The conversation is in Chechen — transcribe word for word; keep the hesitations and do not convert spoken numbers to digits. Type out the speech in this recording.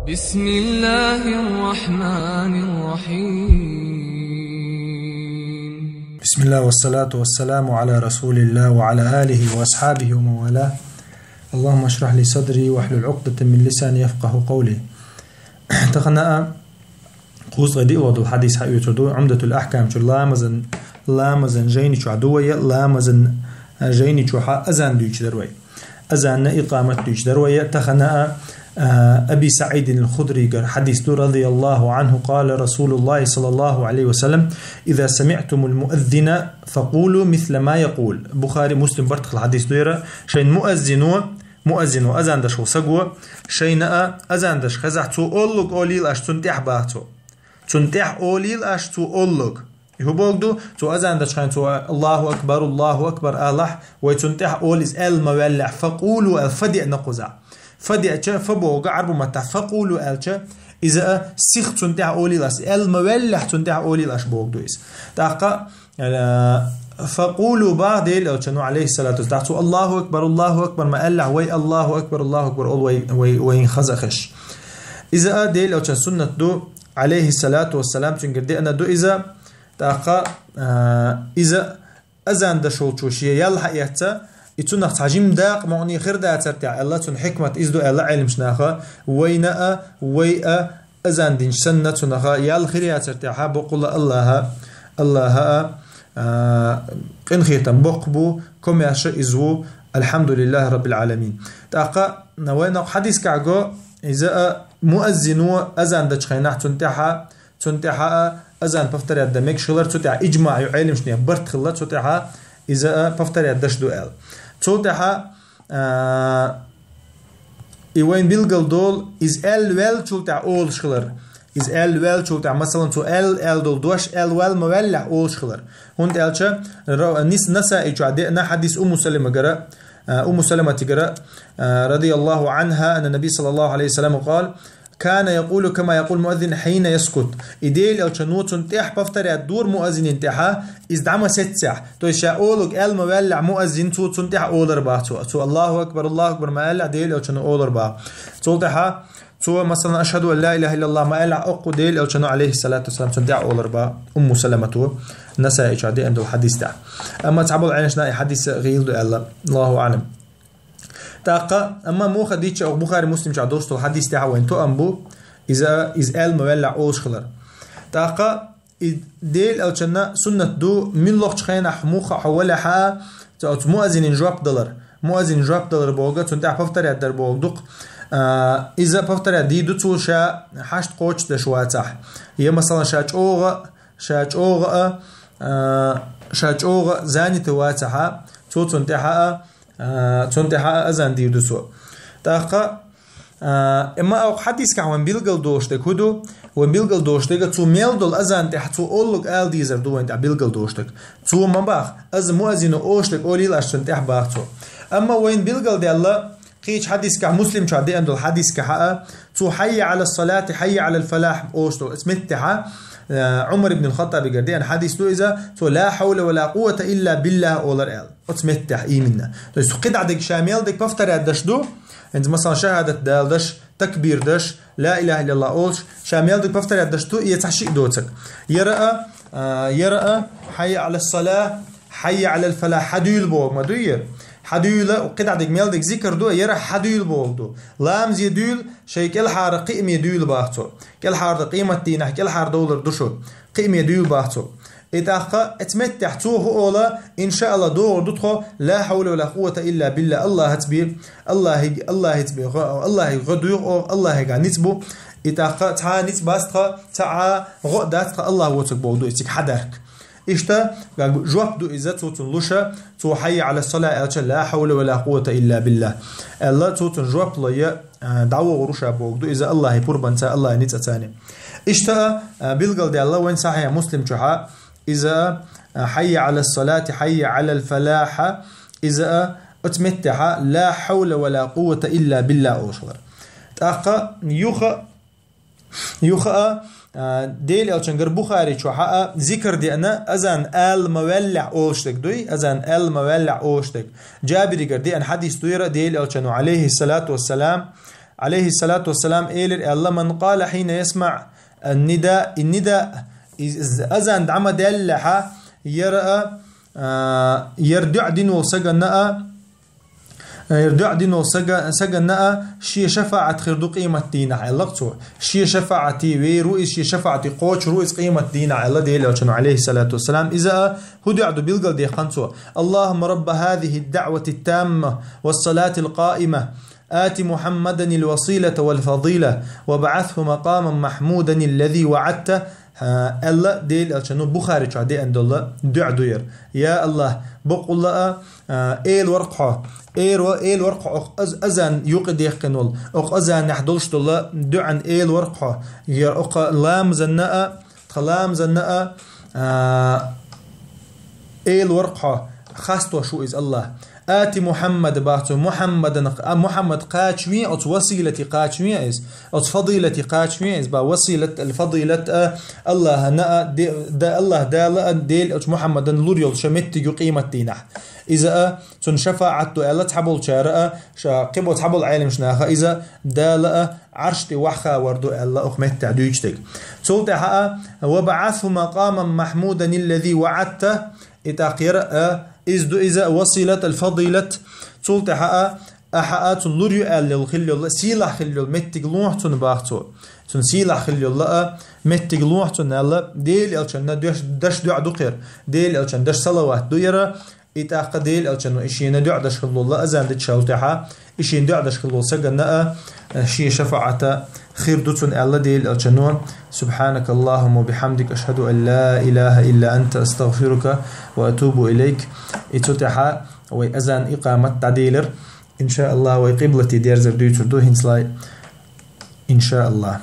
بسم الله الرحمن الرحيم. بسم الله والصلاة والسلام على رسول الله وعلى آله وأصحابه ومن والاه. اللهم اشرح لي صدري واحلل عقدة من لساني يفقه قولي. Тахана кхузткъе диълагӀа дола хьадис хьаоьцур ду, Умдатул Ахкам чу ламазан, ламазан жайни чу ду вай, ламазан, а, жайни чу хьа азан дуьйцуш дар вай. Азанна икъамат дуьйцуш дар вай, тахана а, а, Аби Саидин аль-Худригара хьадис ду, رضي الله عنه، قال رسول الله صلى الله عليه وسلم: إذا سمعتم المؤذن فقولوا مثل ما يقول. Бухари, Муслим барт хилла хьадис ду яра, шайн муаззино, муаззино, азан деш вола саго, шайна а азан деш хезахь, цо оллаг олийла аш, цунна тӀехьа баха цо. Цунна тӀехьа олийла аш, цо оллаг. И хӀу боху ду, цо азан дечу хенахь цо: «Аллаху акбар, Аллаху акбар», алахь, вай цунна тӀехьа ола иза аьлла ма ваьллехь, «факъулу» аьлла, фа деана кхузахь. Фа деача, фа боху Ӏарбу маттахь, «факъулу» аьлча, иза а сиха цунна тӀехьа олийла аш, аьлла ма ваьллехь, цунна тӀехьа олийла аш боху ду иза. ТӀаккха, э, «факъулу» баха Делан Элчано, алейхиссалату вассалам, тӀаккха цо «Аллаху акбар, Аллаху акбар» ма аьллехь, вай «Аллаху акбар, Аллаху акбар» ола вай, вай, вайна хаза а хезаш. Иза а Делан Элчан суннат ду, алейхиссалату вассалам, цуьнгара деана ду иза. ТӀаккха, а, иза азан деш волчо шен ял хьаэцна, и цунах цхьа жима дакъа мукъане хир дацар тӀехь аьлла, цуьнан хьикмат иза ду аьлла Ӏеламчу наха, вайна а, вай а азан динча санна цунах ял хир яцар тӀехь, боккъала Аллаха, Аллаха а, а, къинхетам боккха бу, комаьрша иза ву, альхьамдулиллахи раббил Ӏаламин. ТӀаккха вайна хьадискахь го, иза а муаззино азан дечу хенахь цунна тӀехьа, цунна тӀехьа а азан повторять дан мегаш хилар, цу тӀехь иджмаъ ю Ӏеламчу нехан барт хилла, цу тӀехьа иза а повторять деш ду аьлла. Цул тӀехьа, а, и вайн билгал долу, иза аьлла ваьллачул тӀехьа олуш хилар. Иза аьлла ваьллачул тӀехьа, масалан, цо аьлла, аьлла долу дош аьлла ваьлла ма ваьллехь олуш хилар. ХӀунда аьлча, ра-, Нис-, Насаи чохь деана хьадис Умму Саламагара, а, Умму Саламатигара, а, радияллаху анхьа, анна Наби саллаллаху алейхи ва саллям къала: «Кана якъулу кама якъулу муаззин хьина яскут». И Делан Элчано цунна тӀехь повторять дора муаззинина тӀехьа, иза дӀа ма сеццехь. То есть ша олаг аьлла ма ваьллехь муаззин, цо цунна тӀехь олар баха цо. Цо «Аллаху акбар, Аллаху акбар» ма аьллехь, Делан Элчано олар баха. Цул тӀехьа цо, масалан, «Ашхаду ан ла илаха иллаллах» ма аьллехь, оккху Делан Элчано, алейхиссалату вассалам, цунна тӀехь олар баха Умму Саламато, Насаи чохь деана долу хьадис тӀехь. Амма цхьаболу Ӏеламчу наха и хьадис гӀийла ду аьлла, Аллаху аӀлам. ТӀаккха, амма муха дийцча, оха Бухари, Муслим чохь долуш долу хьадис тӀехь вайн тоам бу, иза, иза аьлла ма ваьллехь олуш хилар. ТӀаккха и Делан Элчанан суннат ду, муьлххачу хенахь муха хьо валахь а, цо оцу муаззинин жоп далар. Муаззин жоп далар боху, цунна тӀехь повторять дар боху дукха. А, иза повторять дийр ду цо ша хьашт кхочушдеш вацахь. Я, масалан, ша чӀогӀа, ша чӀогӀа а, а, ша чӀогӀа занятый вацахь а, цо цунна тӀехь а, а, цунна тӀехь а азан дийр ду цо. ТӀаккха, а, амма оха хьадискахь вайн билгал долуш дерг хӀу ду? Вайн билгал долуш дерг, цо мел долу азан тӀехь цо оллаг ала дезар ду вайн тӀехь билгал долуш дерг. Цо ма баха, аза муаззино олуш дерг олийла аш, цунна тӀехь баха цо. Амма вайн билгал даьлла, кхечу хьадискахь, Муслим чохь деана долу хьадискахь а, цо «Хьайя Ӏала салати, хьайя Ӏала фалахь» олуш долу оцу меттехь, а, Ӏумар ибн Хаттабигара деана хьадис ду иза, цо «Ла хьавла ва ла къуввата илла биллах» олар аьлла. Оцу меттехь именно. То есть кхидӀа дерг ша мел дерг повторять деш ду, хӀинца, масалан, шахадат даладеш, такбир деш, ла илаха иллаллах олуш, ша мел дерг повторять деш ду, и цхьа шиъ доцург. Яра а, а, яра а, «Хьайя Ӏала салах, хьайя Ӏала фалах», хьадуьйла боху ма дуй яра. Хьадуьйла, кхидӀа дерг мел дерг зикр ду, яра хьадуьйла боху ду. Ламазе дуьйла, шайн кӀелхьара кхиаме дуьйла баха цо. КӀелхьара дан къематдийнахь кӀелхьара довлар ду шу. Кхиаме дуьйла баха цо. И тӀаккха оцу меттехь цо хӀу ола, иншааллах, догӀур ду тхо, «Ла хьавла ва ла къуввата илла билла», Аллахьаца бе, Аллахьиг-, Аллахьаца бе, гӀо-, Аллахьига гӀо дуьйху оха, Аллахьига ницкъ бу. И тӀаккха цхьа а ницкъ бац тха, цхьа а гӀо а дац тха, Аллахь воцург боху ду, иза цига хьадарг. Иштта, как бы, жоп ду иза, цо цунна луша, цо «Хьайя Ӏала салах» аьлча, «Ла хьавла ва ла къуввата илла билла» аьлла, цо цунна жоп ло я, а, дӀавогӀур ву ша боху ду, иза Аллахьи пурбанца, Аллахьи ницкъаца. Иштта, а, билгалдаьлла вайн Сахьихь Муслим чохь а, иза, а, «Хьайя Ӏала салати, хьайя Ӏала фалахь», иза, а, оцу меттехь а, «Ла хьавла ва ла къуввата илла билла» олуш вара. ТӀаккха юха, юха а, а, Делан Элчангара Бухари чохь а зикр деана, азан аьлла ма ваьллехь олуш дерг дуй, азан аьлла ма ваьллехь олуш дерг. Джабиригара деана хьадис ду яра, Делан Элчано, алейхиссалату вассалам, Ӏалайхи салату вассалам, элира аьлла: «Ман къала хьина ясмаӀ ан-нида», ан-нида, из, из азан дӀа ма даьллехьа, яра а, а, яра дуӀа дина волу сагана а, яра дуӀа дина волу сага-, сагана а шен шафаӀат хир ду къематдийнахь, аьлла-кх цо. Шен шафаӀате вер ву иза, шен шафаӀате кхочур ву иза къематдийнахь, аьлла Делан Элчано, Ӏалайхи салату вассалам. Иза а хӀун дуӀа ду билгалдаьккхина цо: «Аллахумма рабба хазихи ад-даӀвати ат-тамма вас-салати ал-къаима, ати Мухьаммадан ал-василата вал-фадила, вабӀасху макъаман махьмудан аллази ваӀадта», аьлла Делан Элчано. Бухари чохь деана долу дуӀа ду яра. Я АллахӀ, бакъулла а, а, Эла вара-кх хьо. Эла ва-, Эла вара-кх хьо, окху аз-, азан юкъа дехкина волу, окху азанехь долуш долу дуӀан Эла вара-кх хьо. Яра окху ламазанна а, тхан ламазанна а, а, Эла вара-кх хьо, хастош ву иза АллахӀ. «Ати Мухьаммад», бах цо, Мухьаммадан, а, Мухьаммад кхачаве оцу василате, кхачаве иза, оцу фадилате кхачаве иза, бах, василат ал-фадилат а, АллахӀана а, де-, да, АллахӀ Дала а Делан Элча Мухьаммадан лур йолу шен меттиг ю къематдийнахь. Иза а цунна шафаӀат ду аьлла цхьаболчара а, ша-, кхиболу цхьаболу Ӏеламчу наха иза Дала а Ӏарш тӀе ваххавар ду аьлла, окху меттехь дуьйцу дерг. Цул тӀаьхьа а: «Ва баӀасху макъаман махьмудан аллази ваӀадта», и тӀаккха яра а, иза ду иза василат ал-фадилат. Цул тӀаьхьа а, ахьа а цунна лур ю аьлла йолу хилла йолу, сийлахь хилла йолу меттиг лохьа цунна, бах цо. Цунна сийлахь хилла йолу а меттиг лохьа цунна аьлла, Делан Элчанна деш, даш дуӀа ду кхера, Делан Элчанна даш салават ду яра, и тӀаккха Делан Элчано и шена дуӀа даш хилла волу, азан дечул тӀаьхьа и шена дуӀа даш хилла волу сагана а, э, шен шафаӀата хир ду цунна аьлла Делан Элчано. Субхьанакаллахумма ва бихьамдик, ашхаду ан ла илаха илла анта, астагфирука ва атубу илайк. И цу тӀаьхьа вай азан, икъамат дӀаделира. ИншааллахӀ, вай къиблате дерзар дуьйцур ду хӀинцалай. ИншааллахӀ.